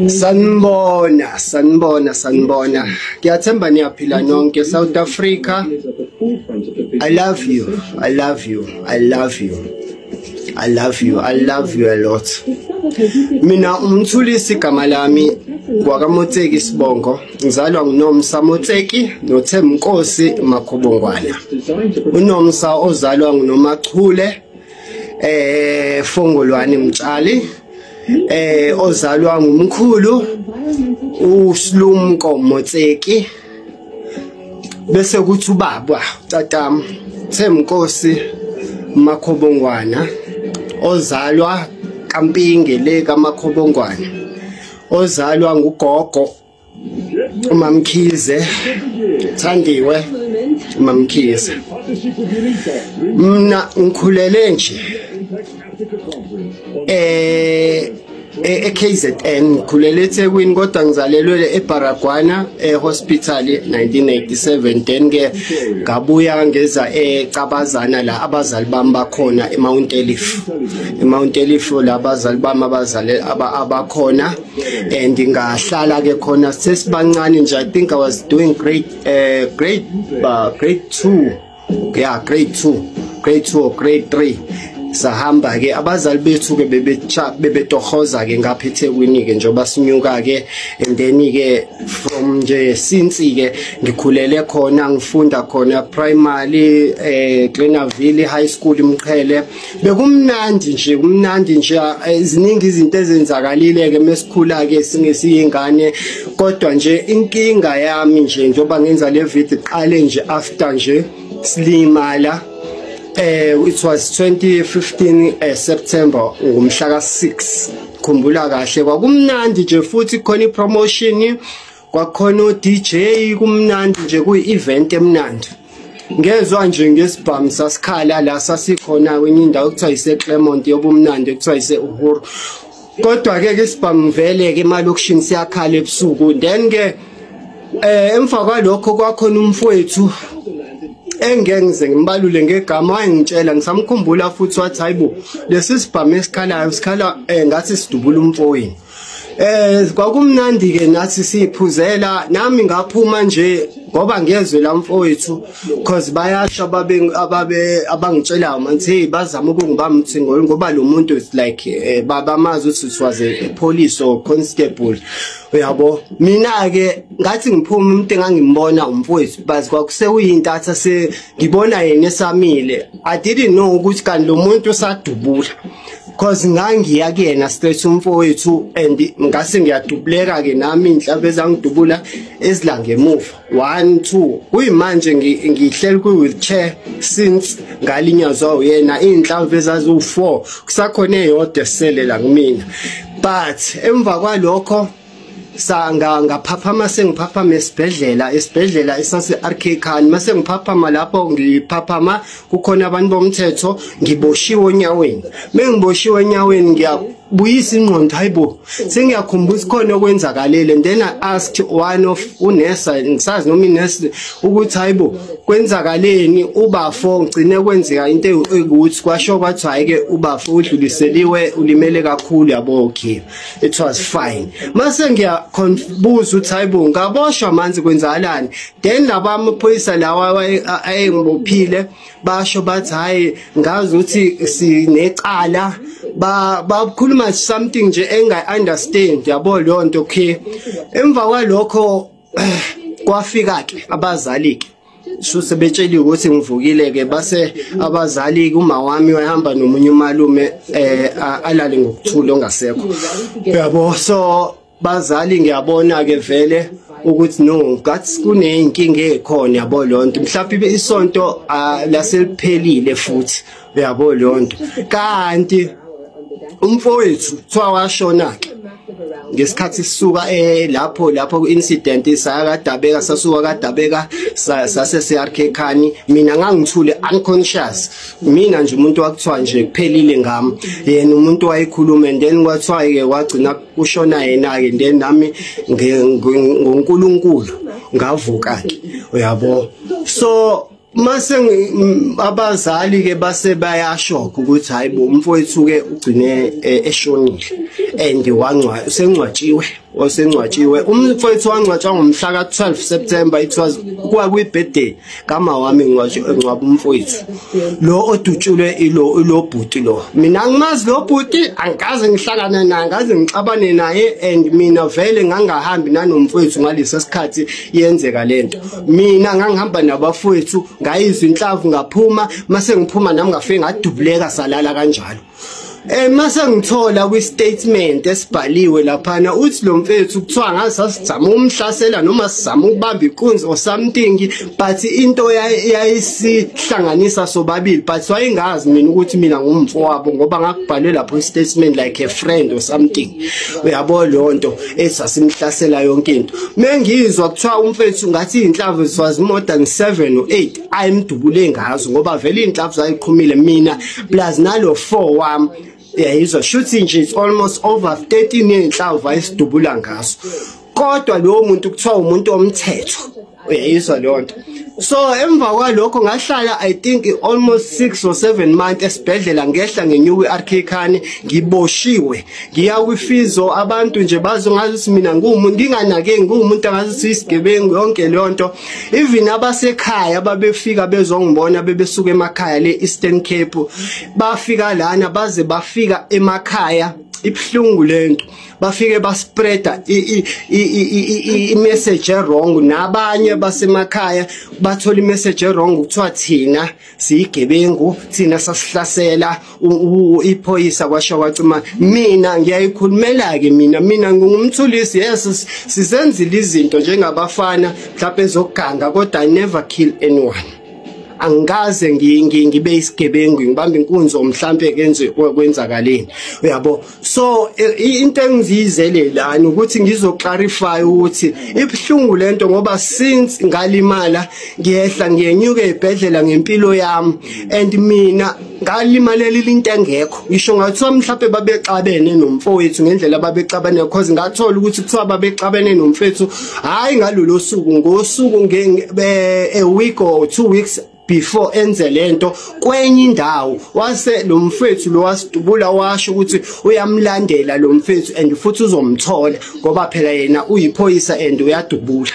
Sanibona, sanibona, sanibona. Ngiyathemba niyaphila nonke. South Africa, I love you, I love you, I love you, I love you, I love you a lot. Mina uMthulisi igama lami, wakaMotseki isibongo. Ngizalwa nguNomsa Motseki noThemnkosi Makhobongwana. UNomsa ozalwa nguNomachule Fongolwane Mtshali, ozalwa ngumkhulu uSlumko Motseki, bese kuthi ubaba tatam Themnkosi Makhobongwana ozalwa kaMpinge le kaMakhobongwana, ozalwa ngugogo uMamkhize Thandiwe uMamkhize. Mina ngikhulele nje e-KZN, ngikhulele eThekwini kodwa ngizalelwe eBaragwana ehospital 1987. Then ke ngabuya ngeza eCabazana la abazali bami bakhona eMount Elif. eMount Elif la abazali bami abazali abakhona, and ngahlala ke khona sesibancane nje. I think I was doing grade 2. Yeah, grade 2. Grade 2 or grade 3. Sahamba ke abazali bethu ke bebetohoza ke ngapha eThekwini ke njengoba sinyuka ke, and then ke from nje since ke ngikhulele khona, ngifunda khona primary Glenaville High School Mqhele. Bekumnandi nje, kumnandi nje, iziningi izinto ezenzakalile ke mesikhula ke singesiyingane. Kodwa nje inkinga yami nje njengoba ngenza le video iqale nje after nje silimala. It was 2015 September ngomhla ka-6, khumbula kahle. Kwakumnandi nje futhi khona ipromotion, kwakhona uDJ, kumnandi nje, kuyi-event emnandi. Ngezwa nje ngesibhamu sasikhala la sasikhona kwenye indawo ekuthiwa ise-Clermont yobumnandi ekuthiwa ise-Uhuru. Kodwa ke isibhamu vele ke emalokishini siyakhala ebusuku. Then ke emva kwalokho kwakhona umfowethu engeke ngize ngimbalule ngegama, wayengitshela, ngisamkhumbula futhi, wathi hayibo lesi sibhamu esikhalayo sikhala ngathi sidubula umfowenu. Kwakumnandi ke nathi siphuzela, nami ngaphuma nje ngoba ngiyezwe la mfowethu, cause bayasho ababe abangitshelayo manje, hey bazama ukungibamba umthingo ngoba lo muntu is like babamazi ukuthi it was a police or constable, uyabo. Mina ke ngathi ngiphuma umuntu engangimbona umfowethu, bazi kwakusekuyintatha se ngibona yena esamile. I didn't know ukuthi kanti lo muntu usadubula, cause ngangiya kuyena straight umfowethu, and ngase ngiyadubuleka ke nami inhlamvu ezangidubula ezilangemuva 1 2. Kuyimanje ngihleli ku wheelchair since ngalinyazwa uyena, inhlamvu ezazu4 kusakhona eyodwa esele la kumina. But emva kwalokho ngaphaphama, sengiphaphama esibhedlela, esibhedlela esase RK Khan. Mase ngiphaphama lapho, ngiphaphama kukhona abantu bomthetho, ngiboshiwe onyaweni. Mengiboshiwe onyaweni ngiyabuyisa ingqondo, hayibo sengiyakhumbuza khona okwenzakalele. And then I asked one of unesa, ngisazi noma inesi, ukuthi hayibo kwenzakaleni ubafo, ngcine kwenzeka into ekuthi kwasho kwathi hayi ke ubafo udluliseliwe, ulimele kakhulu, yabo. Okay, it was fine. Mase ngiyabuza ukuthi hayibo ngaboshwa manje kwenzakalani. Then laba amaphoyisa lawa ayengibophile basho bathi hayi ngazi ukuthi sinecala, bakhuluma something nje engayi understand, yabo leyo nto. Okay, emva kwalokho kwafika ke abazali ke, sebetsheliwe ukuthi ngivukile ke, base abazali uma wami wahamba nomunye umalume alale ngokuthula ongasekho, yabo. So bazali ngiyabona ke vele ukuthi no ngathi kuneyinkinga ekhona, yabo leyo nto. Mhlawumbe isonto laseliphelile futhi, uyabo leyo nto. Kanti umfowethu kuthiwa washona ke ngesikhathi sisuka lapho ku-incident saya kaDabeka, sasuka kaDabeka sase CRK Khani. Mina ngangithule unconscious, mina nje umuntu wakuthiwa nje kuphelile ngami, yena umuntu wayekhuluma. And then kwathiwa ke kwagcina kushona yena ke, then nami ngoNkulunkulu ngavuka ke, uyabo. So Mase abazali ke base bayashoka ukuthi hayibo umfowethu ke ugcine eshonile and wangcwa usengcwatshiwe osengcwatshiwe umfowethu wangcwatshwa ngomhla ka 12 September. It was kwakuyi birthday kama wami ngcwaba umfowethu lo odutshulwe ilo bhuti lo. Mina angimazi lo bhuti, angikaze ngihlangane naye, angaze ngixabane naye, and mina vele ngangahambi nanomfowethu ngalesa sikhathi yenzeka lento. Mina ngangihamba nabafowethu, ngayizwa inhlavu ngaphuma, mase ngiphuma nami ngafike ngadubuleka salala kanjalo. Mase ngithola kwi statement esibhaliwe laphana uthi lo mfethu kuthiwa ngasasizama umhlasela noma sizama ukubamba inkunzi or something, but into yayisihlanganisa sobabili, but wayengazi mina ukuthi mina ngumfowabo ngoba ngakubhalwe lapho statement like a friend or something. Uyabo leyo nto esasimhlasela yonke into. Mengizwa kuthiwa umfethu ngathi inhlavu was more than 7 or 8 ayimdubule ngazo ngoba vele inhlavu zayiqhumile mina plus nalo 4 wami. Yayizwa shuthi nje it's almost over 13 yezinhlavu ayisidubula ngaso, kodwa lo muntu kuthiwa umuntu omthetho. Uyayizwa leyo nto. So emva kwalokho ngahlala I think almost 6 or 7 months esibhedlela, ngehla ngenyuka iRK Khan ngiboshiwe ngiya kwifizo. Abantu nje bazongazi ukuthi mina ngumuntu nginganake, ngumuntu angazi ukuthi isigebengu yonke leyo nto. Even abasekhaya babefika bezongibona, bebesuka emakhaya le Eastern Cape, bafika lana baze bafika emakhaya. Ibhlungu lento, bafike baspreada i message wrong, nabanye basemakhaya bathola i message wrong kuthiwa thina siyigebengu, thina sasihlasela iphoyisa kwasho kwacima. Mina ngiyayikhulumela ke mina ngingumthulisi, yes sizenzile izinto njengabafana mhlawumbe ezoganga, kodwa I never kill anyone. Angikaze ngibe isigebengu ngibamba inkunzi mhlambe kenze kwenzakaleni, uyabo. So into engizizele lana ukuthi ngizoclarify ukuthi ibhlungu lento ngoba since ngalimala ngiyehla ngiyenyuka ezibhedlela ngempilo yami, and mina ngalimalela into engekho. Ngisho ngathiwa mhlawumbe babexabene nomfowethu ngendlela babexabene, because ngathola ukuthi kuthiwa babexabene nomfethu hayi ngalolo suku, ngosuku a week or 2 weeks before enze lento kwenye indawo, wase lo mfethu lo wasidubula washo ukuthi uyamlandela lo mfethu and futhi uzomthola ngoba phela yena uyiphoyisa and uyadubula.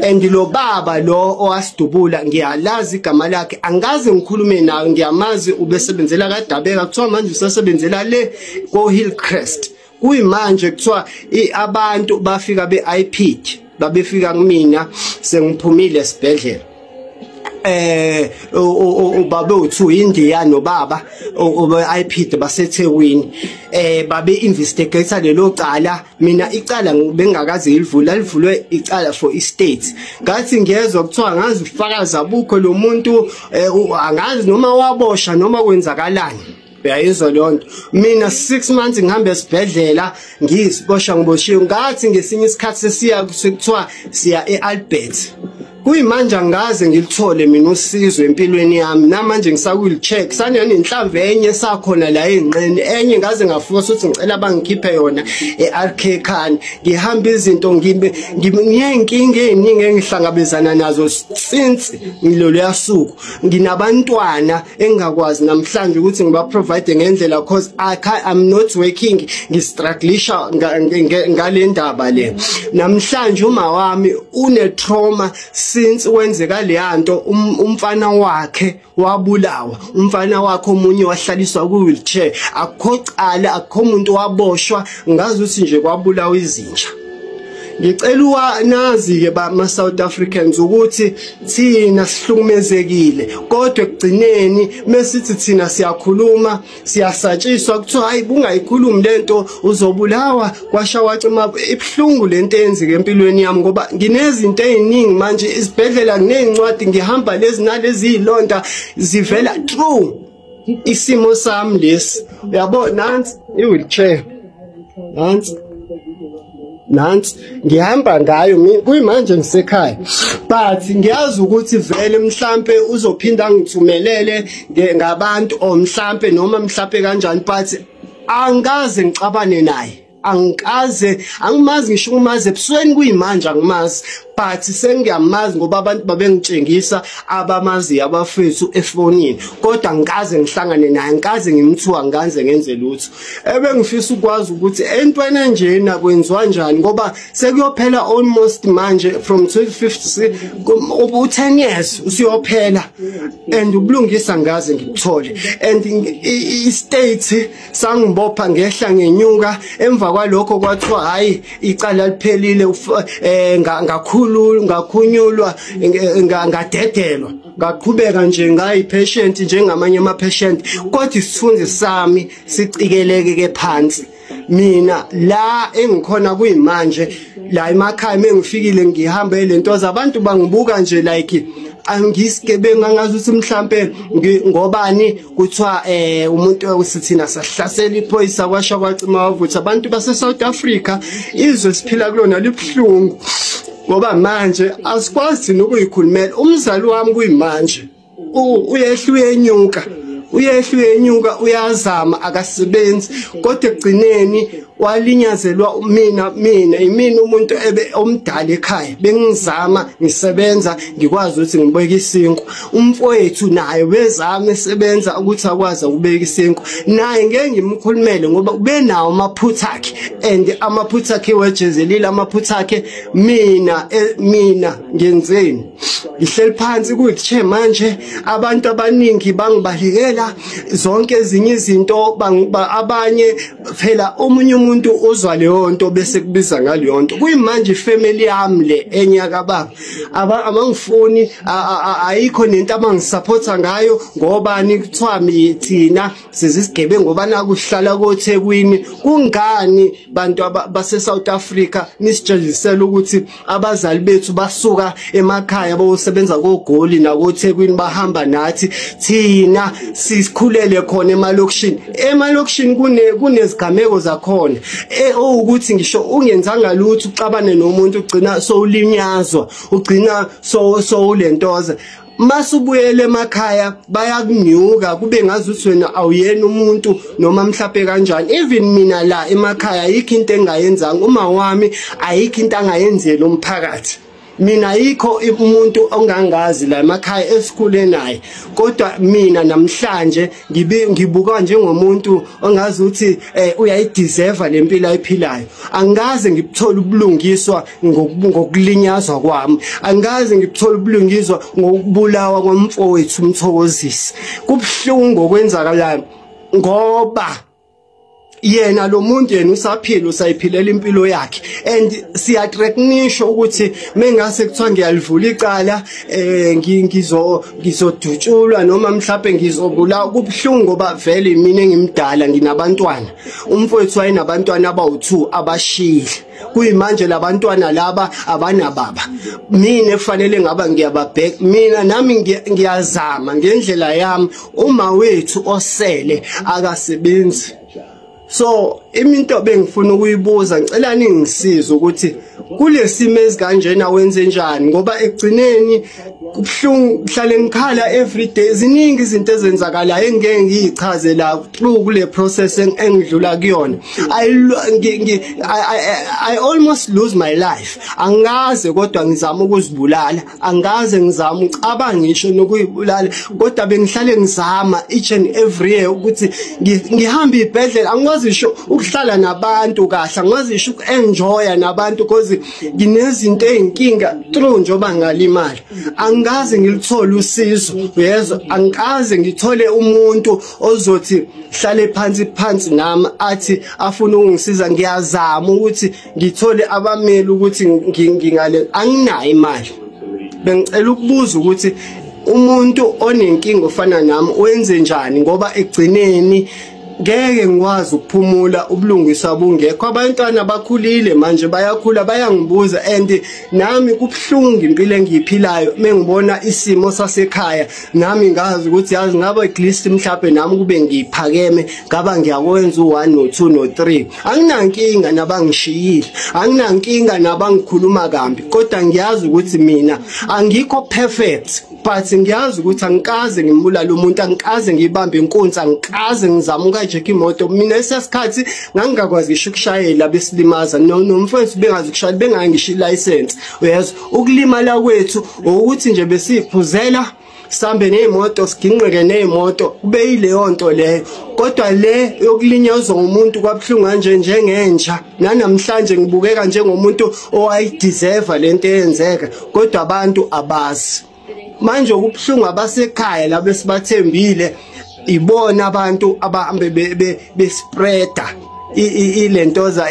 And lo baba lo owasidubula ngiyalazi igama lakhe, angaze ngikhulume naye, ngiyamazi, ubesebenzela kaDabeka, kuthiwa manje usasebenzela le ko Hillcrest. Kuyimanje kuthiwa abantu bafika be-IPID, babefika kumina sengiphumile esibhedlela. Ubabe uthu India nobaba obe-IPID baseThekwini, babe investigate lelo cala. Mina icala bengakaze ilivula, livulwe icala for i-state. Ngathi ngiyezwa kuthiwa ngazi ufakazi abukho, lo muntu angazi noma wabosha noma kwenzakalani. Uyayizwa leyo nto. Mina 6 months ngihamba esibhedlela ngiyisibosha ngiboshiwe. Ngathi ngesinye isikhathi sesiya kuthiwa siya e-Albert. Kuyimanje angaze ngilithole mina usizo empilweni yami, namanje ngisakuyi-check sanenhlamvu enye sakhona la enqeni enye, ngaze ngafuka ukuthi ngicela bangikhiphe yona e-RK Khan. Ngihamba izinto ngibe nginenkinga eziningi engihlangabezana nazo since ngiloluya suku. Nginabantwana engingakwazi namhlanje ukuthi ngiba provide ngendlela, cause I'm not working, ngistrugglisha ngale ndaba le. Namhlanje uma wami une trauma since wenzeka leyanto, umfana wakhe wabulawa, umfana wakhe omunye wahlaliswa ku wheelchair, akukho cala, akukho umuntu waboshwa, ngazi ukuthi nje kwabulawa izinja. Ngicela nazi ke ba South Africans ukuthi thina sihlukumezekile, kodwa ekugcineni mesithi thina siyakhuluma siyasatshiswa kuthiwa hayi bungayikhulumi lento uzobulawa kwasha wacima. Ibhlungu lento eyenzeke empilweni yami ngoba nginezinto eziningi manje isibhedlela, nginezincwadi ngihamba lezi nalezi izilonda zivela through isimo sami lesi, uyabo. Nansi i-wheelchair, nansi nansi ngihamba ngayo kuyimanje ngisekhaya, but ngiyazi ukuthi vele mhlambe uzophinda ngithumelele ngabantu or mhlambe noma mhlambe kanjani, but angikaze ngixabane naye, angikaze, angimazi ngisho umazi ebusweni, kuyimanje angimazi. But sengiyamazi ngoba abantu babengitshengisa abamaziyo abafethu efonini, kodwa ngikaze ngihlangane naye, ngikaze ngimthuka, ngikaze ngenze lutho. Ebengifisa ukwazi ukuthi entweni enjena kwenziwa kanjani, ngoba sekuyophela almost manje from 2050 u10 years usiyophela, and ubulungisa ngaze ngikuthole. And i-state sangibopha ngehla ngenyuka. Emva kwalokho kwathiwa hayi, icala liphelile, ngakhululwa, ngakhunyulwa, ngadedelwa, ngaqhubeka nje ngayi patient njengamanye ama patient, kodwa isithunzi sami sicikeleke ke phansi. Mina la engikhona kuyimanje la emakhaya, mengifikile ngihambe lento zabantu bangibuka nje like angisigebengu, angazi ukuthi mhlambe ngobani. Kuthiwa umuntu usithina sahlasela iphoyisa, kwasha kwacima wavutha. Abantu base South Africa, izwe siphila kulona libhlungu, ngoba manje asikwazi thina ukuyikhulumela. Umzali wami kuyimanje uyehla uyenyuka, uyehla uyenyuka, uyazama, akasebenzi, kodwa ekugcineni walinyazelwa mina. Mina imina umuntu ebe omdala ekhaya, bengizama ngisebenza ngikwazi ukuthi ngibeke isinkwa. Umfowethu naye wezama esebenza ukuthi akwazi ukubeka isinkwa naye. Ngeke ngimkhulumele ngoba ubenawo amaphutha akhe, and amaphutha akhe wejezelile amaphutha akhe. Mina ngenzeni? Ngihleli phansi kuyi manje abantu abaningi bangibalekela zonke ezinye izinto, abanye phela omunye umuntu uzwa leyo nto bese kubiza ngaleyo nto. Kuyimanje ifamily yami le enyaka baba abangifuni, ayikho nento abangisupporta ngayo. Ngobani? Kuthiwa thina sizisigebengu ngoba nakuhlala koThekwini. Kungani bantu base South Africa nisijezisela ukuthi abazali bethu basuka emakhaya bosebenza koGoli nakoThekwini, bahamba nathi, thina sikhulele khona emalokishini? Emalokishini kunezigameko zakhona ukuthi ngisho ungenzanga lutho, uxabane nomuntu, ugcina sowulinyazwa, ugcina sowulentoza. Masubuyele emakhaya bayakunyuka, kube ngazuthi wena awuyena umuntu noma mhlawumbe kanjani. Even mina la emakhaya ayikho into engayenzanga, uma wami ayikho into angayenzela umphakathi. Mina ayikho umuntu ongangazi la emakhaya esikhule naye, kodwa mina namhlanje ngibuka njengomuntu ongazi ukuthi uyayideserve lempilo ayiphilayo. Angikaze ngibuthola ubulungiswa ngokulinyazwa kwami, angikaze ngibuthola ubulungiswa ngokubulawa kwamfowethu uMthokozisi. Kubhlungu okwenzakalayo, ngoba yena lo muntu yena usaphila, usayiphilela impilo yakhe, and siyathreatenisha ukuthi mengase kuthiwa ngiyalivula icala ngizodutshulwa noma mhlawumbe ngizobulawa. Kubhlungu ngoba vele mina engimdala nginabantwana, umfowethu wayenabantwana abawu2 abashile. Kuyimanje labantwana laba abanababa, mina kufanele ngaba ngiyababheka. Mina nami ngiyazama ngendlela yami, uma wethu osele akasebenzi. So iminto bengifuna ukuyibuza, ngicela ningisize ukuthi kulesimo esikanjena wenze njani, ngoba ekugcineni kubhlungu, kuhlale ngikhala every day. Ziningi izinto ezenzakalayo engeke ngiyichaze la through kule process engidlula kuyona. I almost lose my life. Angaze kodwa ngizama ukuzibulala, angaze ngizama ucabanga ngisho nokuyibulala, kodwa bengihlale ngizama each and every year ukuthi ngihambe ibhedlela. Angikwazi ngisho ukuhlala nabantu kahle, angikwazi ngisho ukuenjoya nabantu because nginezinto ezinkinga through njoba ngalimala. Angikaze ngilithole usizo, uyezwa? Angikaze ngithole umuntu ozothi hlale phansi nami athi afuna ukungisiza. Ngiyazama ukuthi ngithole abameli ukuthi ngingale, anginayo imali. Bengicela ukubuza ukuthi umuntu onenkinga ofana nami wenze njani, ngoba ekugcineni ngeke ngikwazi ukuphumula ubulungiswa bungekho. Abantwana bakhulile manje, bayakhula, bayangibuza, and nami kubhlungu impilo engiyiphilayo. Mengibona isimo sasekhaya nami ngazi ukuthi yazi ngabe at least mhlawumbe nami kube ngiphakeme ngaba ngiyakwenza u1 no2 no3. Anginankinga nabangishiyile, anginankinga nabangikhuluma kambi, kodwa ngiyazi ukuthi mina angikho perfect. But ngiyazi ukuthi angikaze ngimbulale umuntu, angikaze ngiyibambe inkunzi, angikaze ngizame ukajeka imoto. Mina esesikhathi ngangingakwazi ngisho ukushayela, besilimaza nomfowethu bengazi ukushayela, bengangisho license. Uyezwa, ukulimala kwethu ukuthi nje besiphuzela sambe nezimoto, siginqeke nezimoto, kube yileyo nto leyo. Kodwa le yokulinyazwa umuntu kwabuhlungu kanje njengentsha, nanamhlanje ngibukeka njengomuntu owayideserve lento eyenzeka, kodwa abantu abazi. Manje okubuhlungu abasekhaya labo esibathembile ibona abantu abahambe bespreada ilentoza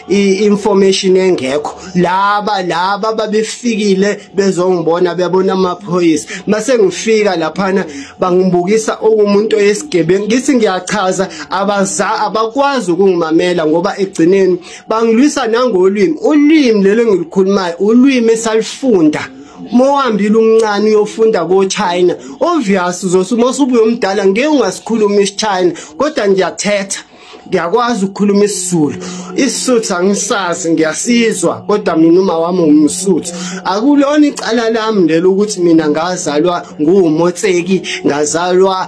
information engekho. Laba babefikile bezongibona, bebona amaphoyisa. Mase ngifika laphana bangibukisa okumuntu oyisigebengu, ngithi ngiyachaza, abakwazi ukungimamela ngoba egcineni bangilwisa nangolwimi. Ulwimi lelo engilikhulumayo ulwimi esalifunda mowambile umncane uyofunda ko China. Obvious uzothi mawusubuye umdala ngeke ungasikhuluma isiChina, kodwa ngiyathetha, ngiyakwazi ukukhuluma isiZulu. IsiSuthu angisazi, ngiyasizwa, kodwa mina uma wami umSuthu. Akulona icala lami lelo ukuthi mina ngazalwa nguMotseki, ngazalwa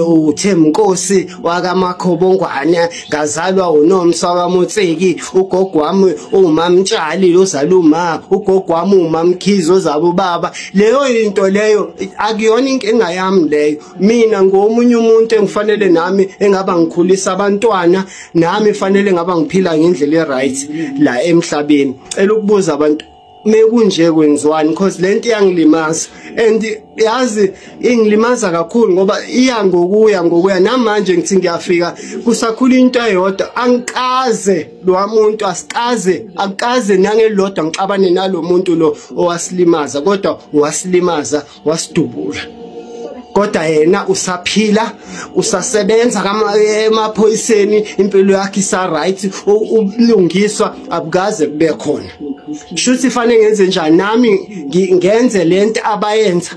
uThemnkosi wakaMakhobongwane, ngazalwa uNomsa wakaMotseki, ugogo wami uMamtshali ozalwa uma, ugogo wami uMamkhize ozalwa ubaba. Leyo into leyo akuyona inkinga yami leyo. Mina ngomunye umuntu engifanele nami engaba ngikhulisa abantwana, nami fanele ngaba ngiphila ngendlela e-right la emhlabeni. Cela ukubuza abantu, mekunje kwenziwani? Because lento iyangilimaza, and yazi ingilimaza kakhulu ngoba iya ngokuya ngokuya. Namanje ngithi ngiyafika kusakhula into eyodwa, angikaze lo muntu asikaze akaze nangelodwa ngixabane nalomuntu lo owasilimaza, kodwa wasilimaza wasidubula. Kodwa yena usaphila, usasebenza emaphoyiseni, impilo yakhe isa right, ubulungiswa abukaze kube khona. Shuthi fanele ngenze njani nami, ngenze lento abayenza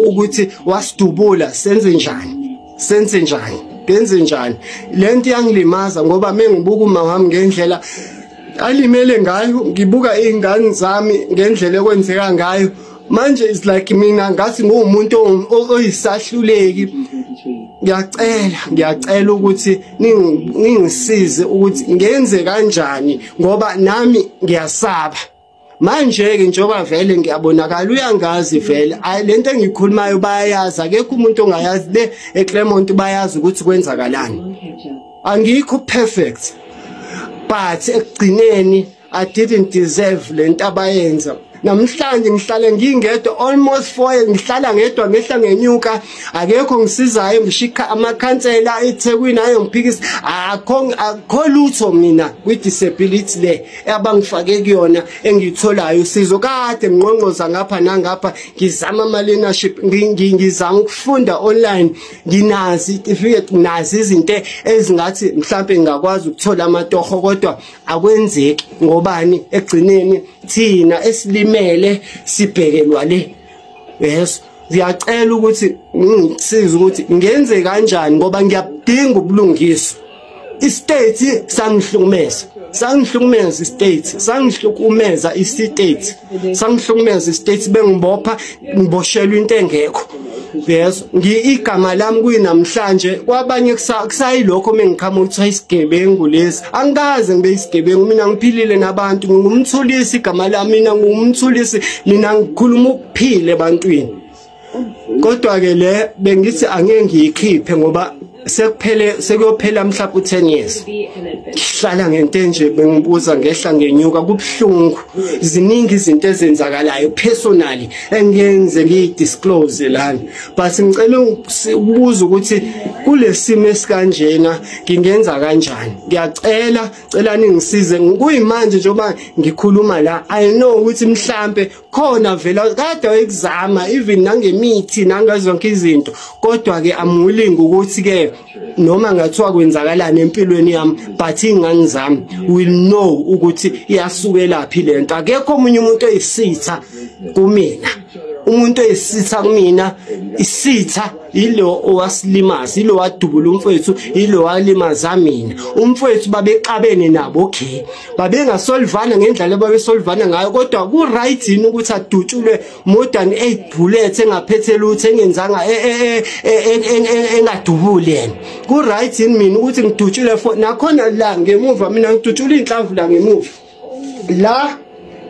ukuthi wasidubula? Senze njani, senze njani, ngenze njani? Lento iyangilimaza ngoba mengibuka uma wami ngendlela alimele ngayo, ngibuka izingane zami ngendlela ekwenzeka ngayo. Manje is like mina ngathi ngumuntu oyisahluleki. Ngiyacela ukuthi ningisize ukuthi ngenze kanjani, ngoba nami ngiyasaba. Manje ke njengoba vele ngiyabonakala, uyangazi vele lento engikhulumayo bayayazi, akekho umuntu ongayazi le eClermont, bayazi ukuthi kwenzakalani. Angikho perfect, but ekugcineni I didn't deserve lento abayenza. Namhlanje ngihlala ngingedwa almost 4 years, ngihlala ngedwa, ngehla ngenyuka, akekho ngisizayo, ngishika amakhansela eThekwini ayo ngiphikisa, akho lutho mina kwi disability le abangifake kuyona engiyitholayo usizo. Kade nginqonqoza ngapha nangapha, ngizama ama learnership, ngizama ukufunda online, nginazi certificate, nazi izinto ezingathi mhlambe ngingakwazi ukuthola amatoho, kodwa akwenzeki. Ngobani? Egcineni thina esilimele sibhekelwa le. Yes, ngiyacela ukuthi ngisize ukuthi ngenze kanjani, ngoba ngiyabudinga ubulungiswa. I-state sangihlukumeza, sangihlukumeza i-state, sangihlukumeza i-state, sangihlukumeza i-state, bengibopha ngiboshelwa into engekho. Yes, igama lami kuyinamhlanje kwabanye kusayilokho mengiqhamuka kuthiwa isigebengu lesi. Angikaze ngibe isigebengu mina, ngiphilile nabantu, ngingumthulisi igama lami mina, ngingumthulisi mina, ngikhuluma ukuphila ebantwini. Kodwa ke le bengithi angeke ngiyikhiphe ngoba sekuphele, sekuyophela mhlawumbe u10 years hlala ngento nje, bengibuza ngehla ngenyuka, kubuhlungu. Ziningi izinto ezenzakalayo personally engiyenze ngiyidisclose lana, but ngicela ukubuza ukuthi kulesimo esikanjena ngingenza kanjani. Ngiyacela, cela ningisize kuyimanje njengoba ngikhuluma la. I know ukuthi mhlambe khona vela kade wayekuzama even nangemithi nangazonke izinto, kodwa ke I'm willing ukuthi ke noma ngathiwa kwenzakalani empilweni yami, but ingane zami will know ukuthi iyasukelaphi lento. Akekho omunye umuntu oyisitha kumina. Umuntu oyisitha kumina, isitha ilo owasilimaza, ilo wadubula umfowethu, ilo walimaza mina. Umfowethu babexabene nabo, okay, babengasolvana ngendlela ababesolvana ngayo, kodwa ku right yini ukuthi adutshulwe more than 8 bullets engaphethe lutho, engenzanga, engadubuli yena? Ku right yini mina ukuthi ngidutshule for nakhona la ngemuva? Mina ngidutshula inhlamvu la ngemuva, la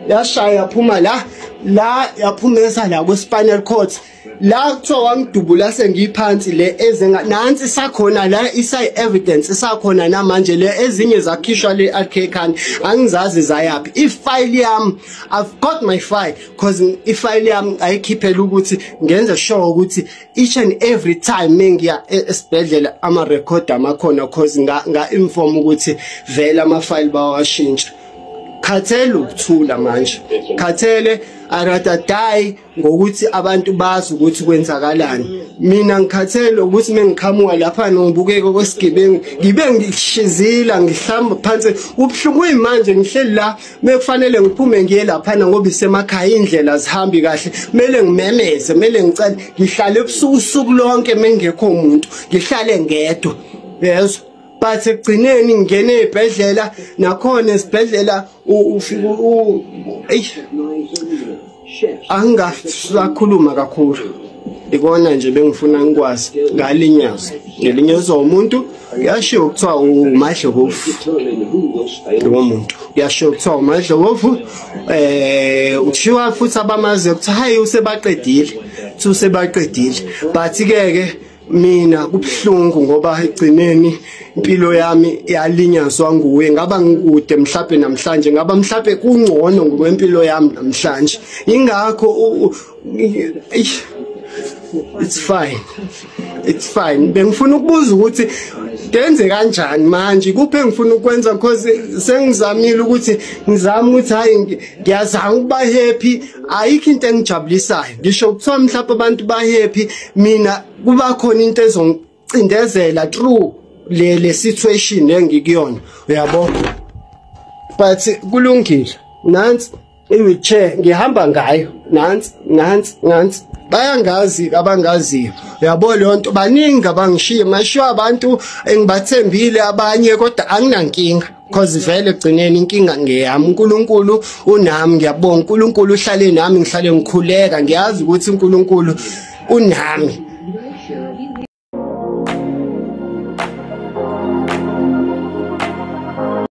yashaya yaphuma la, la yaphumeza la ku spinal cord, la kuthiwa wangidubula sengiphansi. Le ezenga nansi sakhona la, isayi evidence isakhona namanje. Le ezinye zakhishwa le RK Khan, angizazi zayaphi. Ifile yami, I've got my file, cause ifile yami ayikhiphela ukuthi ngenze sure ukuthi each and every time mengiya esibhedlela ama record amakhona, cause nga inform ukuthi vele ama file bawashintsha. Khathele ukuthula manje, khathele. I rather die ngokuthi abantu bazi ukuthi kwenzakalani. Mina ngikhathele ukuthi mengiqhamuka lapha ngibukeke kwesigebengu, ngibe ngishizila, ngihlamba phansi ubuhlungu. Manje ngihleli la, mekufanele ngiphume ngiye lapha ngoba isemakhaya, indlela zihambi kahle, kumele ngimemeze, kumele ngicele ngihlale ebusuku usuku lonke mengekho umuntu, ngihlale ngedwa, yezwa? But ekugcineni ngingene ezibhedlela, nakhona esibhedlela ufika angasakhuluma kakhulu. Ikona nje bengifuna ngikwazi ngalinyazwa, ngelinyazwa umuntu. Kuyashiwo kuthiwa uMadlokovu lo muntu, kuyashiwo kuthiwa uMadlokovu. Uthiwa futhi abamaziyo kuthiwa hayi, usebaqedile, kuthi usebaqedile. But ke ke mina kubuhlungu ngoba egcineni impilo yami yalinyazwa nguye. Ngaba ngikude mhlawumbe namhlanje, ngaba mhlawumbe kungcono ngokwempilo yami namhlanje. Ingakho it's fine, it's fine. Bengifuna ukubuza ukuthi ngenze kanjani manje, kuphe ngifuna ukwenza, because sengizamile ukuthi ngizama ukuthi hayi, ngiyazama ukuba happy, ayikho into engijabulisayo. Ngisho kuthiwa mhlawumbe abantu ba happy, mina kuba khona into ezongicindezela through le situation engikuyona, uyabo? But kulungile. Nansi i-wheelchair ngihamba ngayo, nansi nansi nansi. Bayangazi abangaziyo, uyabo leyo nto. Baningi abangishiye, mashiwa abantu engibathembile abanye, kodwa anginankinga, cause vele egcineni inkinga ngeyami. uNkulunkulu unami, ngiyabonga uNkulunkulu uhlale nami, ngihlale ngikhuleka, ngiyazi ukuthi uNkulunkulu unami.